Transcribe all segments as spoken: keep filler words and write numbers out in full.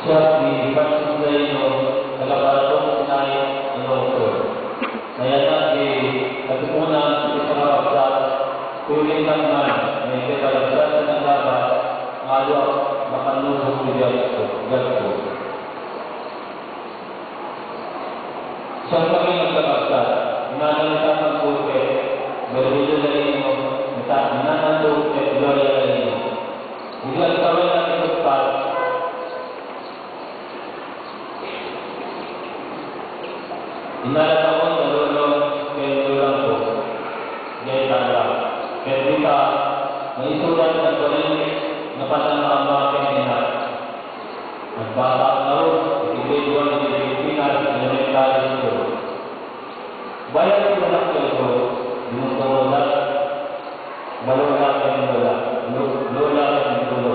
Siak ni Francis Laino, taga Paraton, Sinai, Ilocos Sur. Nayanak ti katipunan ti sangabasat, kumintak man, nga idiay kabsat ti nanggaba, nga adu a makannurot ti biagko, biagko. Siak kami nagkabsat, inana ni Tatang Duque, Virgilio Laino, ni Ta-, ni Nanang Duque, Gloria Laino. Idi agtawen a ti Kutpat, Inalataon da lolong ken lolangko, diay Tarlac. Ket dita, naisurat nga agbalin nga pannakaammo ken ni Nat. Nagbasaak ngarud iti Grade One iti Filipinas Elementary School. Bayat ti nanakkelko, dinungdungotak, da lola ken lola, lo-, lola ken lolo.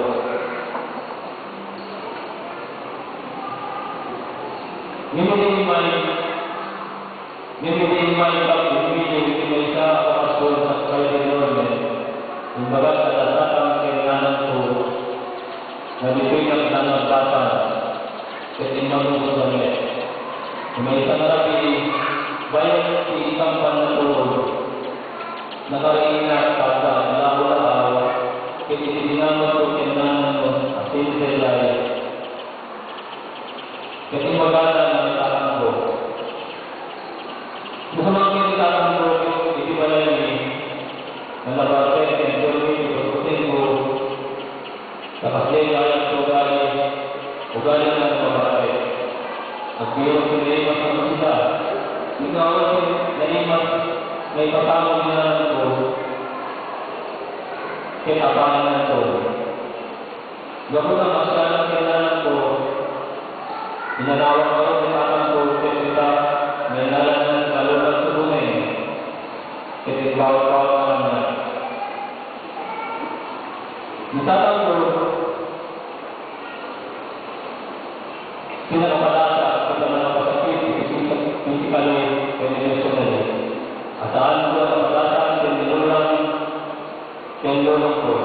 Ngem idi immay, ngem idi immay ti pagpipili iti maysa a bakasyon sakbay ti enrollment, imbagak kada Tatang ken Nanangko nga ditoy nga nagdangdangpasan ket immagusgusami. Maysa nga rabii, bayat ti ikampan nga turon, nakariinnak kada adlaw-adlaw ket iti dinamagko ken Nanangko a simple life. Ket imbagana nga ni Tatangko. Sumangpet ni Tatangko iti balaymi, nalabartek kenkuami ti pagputengko, ta kasdiay nga ayanto ugali, ugali nga nagbabartek. Agbirok ti naimas a masida, singawan ti naimas nga ipasamak ni Nanangko ken apaannanto. Gapu ta masianak ti Nanangko, inanawak ngarud ni Tatangko ket ita, nainnalanna nga Lola Suboneng, ket imbawat-bawat a namnam. Ni Tatangko, pinakapadasa iti pannakasakit iti physically ken emotionally. A saan a napadasaan ken ni Lola ken Lolangko.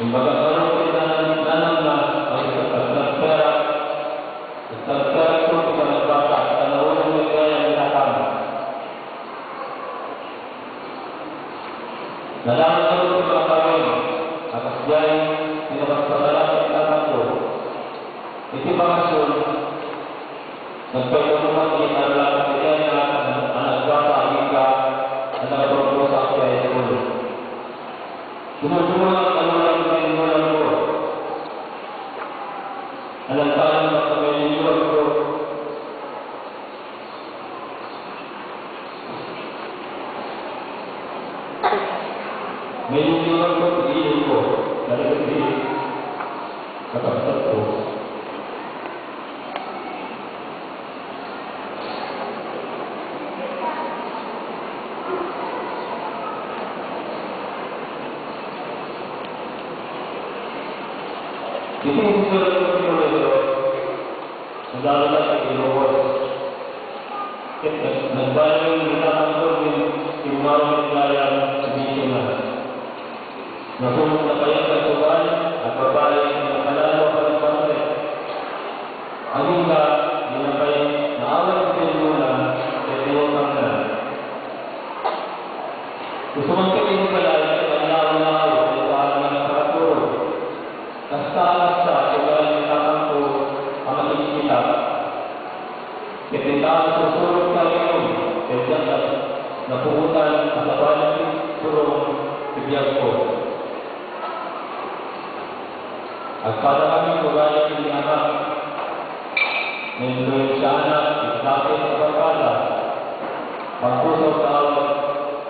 Imbagak ngarud iti nanang-, nanangna, agtagtagperak, agtagperakto ti panagbasa, ta nauneg met gayam ni Tatang. Nalaangan ngarud ti makakawin, a kasdiay ti napaspasamak iti Tatangko. Iti bakasyon, nagpayso koma ti Tarlac iti dayta a nagbasa agingga a nagturongko sa high school. Sumursuroak a Lola ken Lolangko. Alantayon a pamilya ko. May liniwan ko, piliin ko. Talaga, hindi. Kapagtag ko. Iti isurat ko ti Lorenzo, nadalata ti Ilocos. Ket nag-, nagbalin ni Tatangko ken immawat gayam ti bisiona. Nasumogna pay a sugal, agbabain ken napalalo a panagpartek. Agingga, dina pay naawat ti telmona ket inutangna. Sumangpet iti balay ket aglaw-law ti saan nga nagpakaturo. Kasta a kasta ti ugali ni Tatangko a makikita. Ket dita, nasusurot ti aginom, ket diak napuotan a sabali ti turong ti biagko. Agpadakami ti ugali ken ni Amak. Nainfluensiaanak iti dakes a barkada. Pagpuso ta awan,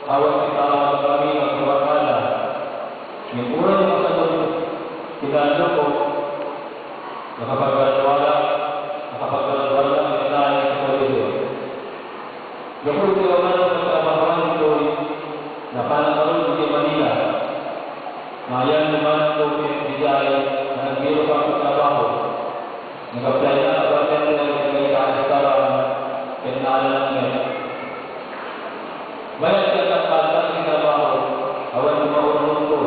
awan ti tawag a kami nga agbarkada. Ngem uray masadut ti kaadukko, nakapaggraduarak, nakapaggraduarak met laeng ti kolehiyo. Gapu iti awan a pagtrabahoan ditoy, napanak ngarud idiay Manila. Maayan ni Manang Duque idiay a nagbirok a pagtrabaho. Nag-apply-nak a bartender iti maysa a restaurant ket naalanak met. Bayat ti agkakaddak iti trabaho, awan ti maurnongko,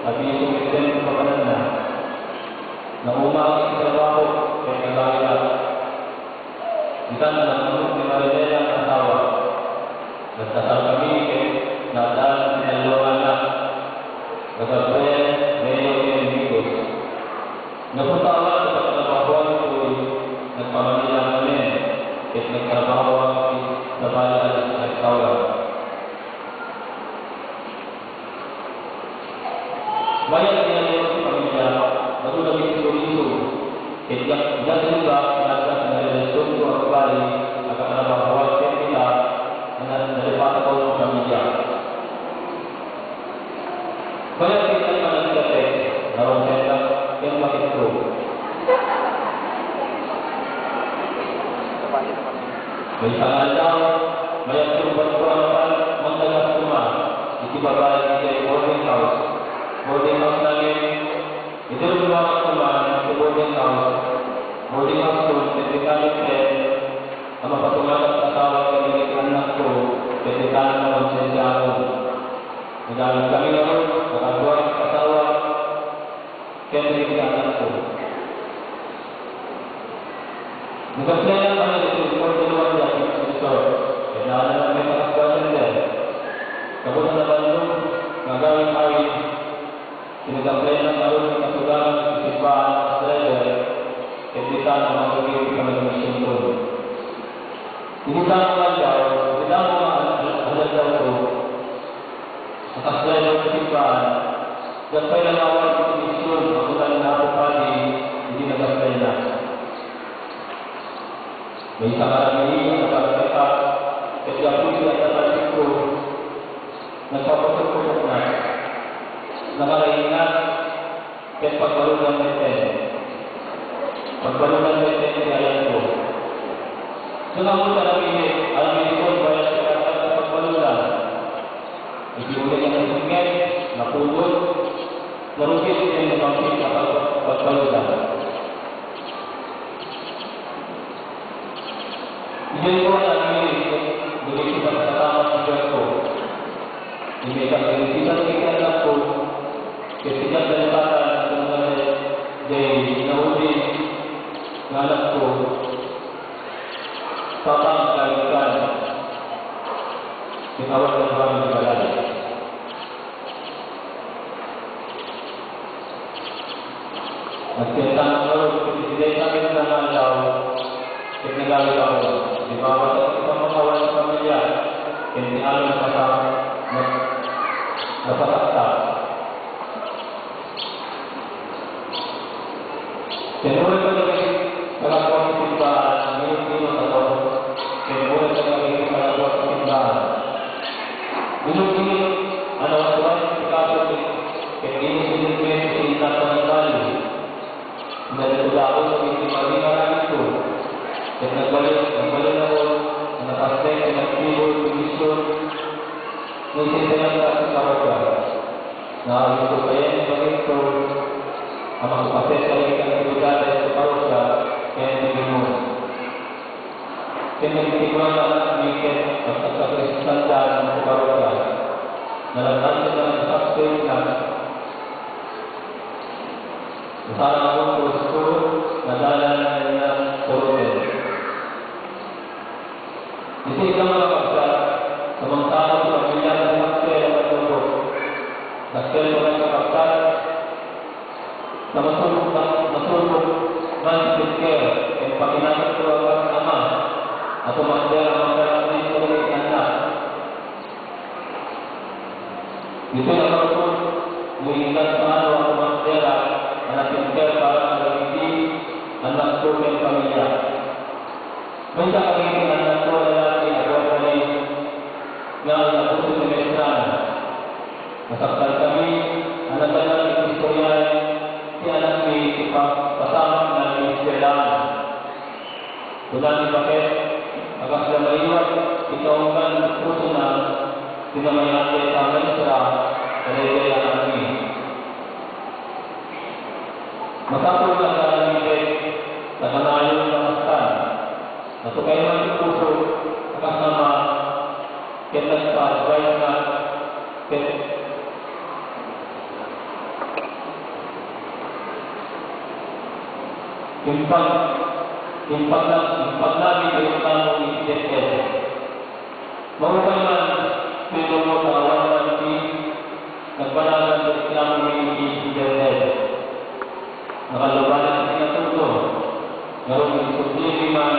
ta bisio metten ti papananna. Naumaak iti trabaho, Ita, napudno ni Marilena nga asawa. Nagkasarkami ket naaddan ti tallo nga annak. Da Gabriel, Leo, ken Domingos. Gapu ta awan ti pagtrabahoan ditoy, nagpamanilaak ngamin, ket nagtrabahoak iti sabali a restaurant. Mayat ti nalinteg ti pamilya, adu dagiti turismo, ket diak, diak imbag nga adda ti narelasionko a babai a katrabahoak ket ita, na, nalipatakon ti pamilya. Mayat ti nagpanagdatek, narungsendak ken baketko. Maysa nga aldaw, mayat ti rumbangko a napan, mangdagas koma iti babaen idiay boarding house. Boarding house namin, idi rummuarak koma iti boarding house. Boarding house ko, ket ditan ket a mapatunganak ti asawa ken dagiti annakko, ket ditan a makonsensiaak. Nagayab kami ngarud, nakadua ti asawa, ken dagiti annakko. Nagaplaynak kami iti Fort Lauderdale Beach Resort. Ket naannak met a kas bartender. Kabus a nabannog nga agawid-awid, nagaplaynak ngarud iti kasudanan iti simbaan a kas driver, ket ditan a mangrugi ti panagmisionko. Iti damo nga aldaw, iti damo nga al-, al-, aldaw ko, a kas driver ti simbaan, diak pay nangawat iti mision a kuna ni Apo Padi idi nagaplaynak. Maysa nga aldaw, nagaplaynak, ket gapu iti adda trafficko, nagpapusotpusotnak. Nakaraingnak, ket pagbaludan metten. Pagbaludan metten ti ayanko. Saan a mo ti aramidek, aramidekon bayat ti kasta ti pagbaludan. Iti ulit a nasingngeg, napudot, narugit ken nagmangpit a pag-, pagbaludan. Idiay ko a naramidek dagiti pakasasamak ti biagko. Immay kagagaygitan dagiti annakko, ket diak nalipatan ti nangngegda diay naudi nga annakko, Papa, agayabkan. Ket awan nagbago ti balay. Nagtiendaak ngarud iti dayta ket nga aldaw, ket nagawidakon. Limawatak ti pammanaway ti pamilya, ken ti amin a pasa-, na-, napasaktak. Ken uray kadagiti kalabuan ti simbaan, minut-minut a tao. Ken uray kadagiti kalabuan ti simbaan, minut-minut a nawaswas ti kaso, ket init-init met ti innak panagbalin. Nadagdagos iti paginaramidko, ket nagbali-, nagbalinakon a napasnek ken nagtibol ti mision nga isintayanko ti parokya. Naawidko payen ti bagitko a makipasensya iti aktibidades ti parokya ken ti Ginoo. Ken nagtiguan a anak mi ket agkakristandan ti parokya. Nalattan ket nagsaksakitna. Nasarang a Husto, nadalan nga puruten. Iti ikaduana nga kabsat, sumangsango ti pamilya iti dakkel a pannubo. Dakkel pay nga kabsat, ta masubok, mas-, masubok man ti tirker, ken pakinatangko a kas ama, a tumakder a mangkalaklin kadagiti annak. Ditoy a parokko, no inkan maano a kumakdera a natirker para kadagiti annakko ken pamilya. Maysa kadagiti annakko a lalaki a guardian nga inabuso ti maestrana. Nasaktan kami a nagannak iti istoriaen ti anakmi ti pa-, pasamak nga nag-eskuelaan. Kuna ni Baket, a kasla maliwat ti kaunggan ti pusona ti namayat dayta a maestra kadaydiay a anakmi. Masapul nga aramidek ta kanayon nga mastan. Natukay man ti puso a kas ama ket nagpa-advise na ket impag- Impagna-, impagnabi ti reklamo iti DepEd. Maupay man, pero no kaawan man ti nagbanagan ti reklamo iti internet. Nakallubosan ti natuto. Ngarud, insubli man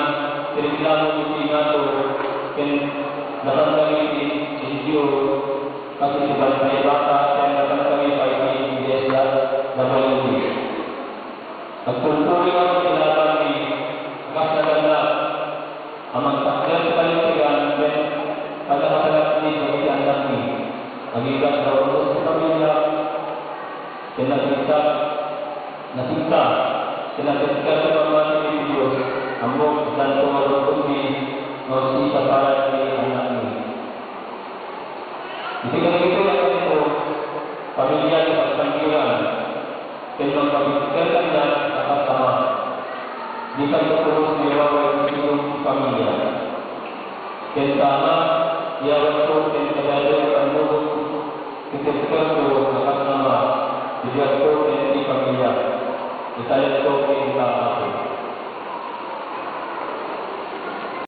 ti reklamo iti NATO ken dakami ti N G O, kas iti Bantay Bata ken dakami pay ti D S W D. Agtultuloy nga ti labanmi a kas naganna a mangtakder ti kalintegan ken pannakasarakmi dagiti annakmi. Agingga ti naurnos ti pamilya ken nasigsa, nasigsa ken nasigsa ti pammati ti Dios. Ammok, addanto nga rugtongmi nga usiika para iti annakmi. Iti kadagitoy a tiempo, pamilya ti pagsanggiran ken mangpabigger kaniak a kas ama. Dikanto pulos nga iwaway ti sidong ti pamilya. Ken ta ama, iyawatko ken kadaytoy a pannugot ti terterko a kas ama, ti biagko ken ti pamilya. Italekko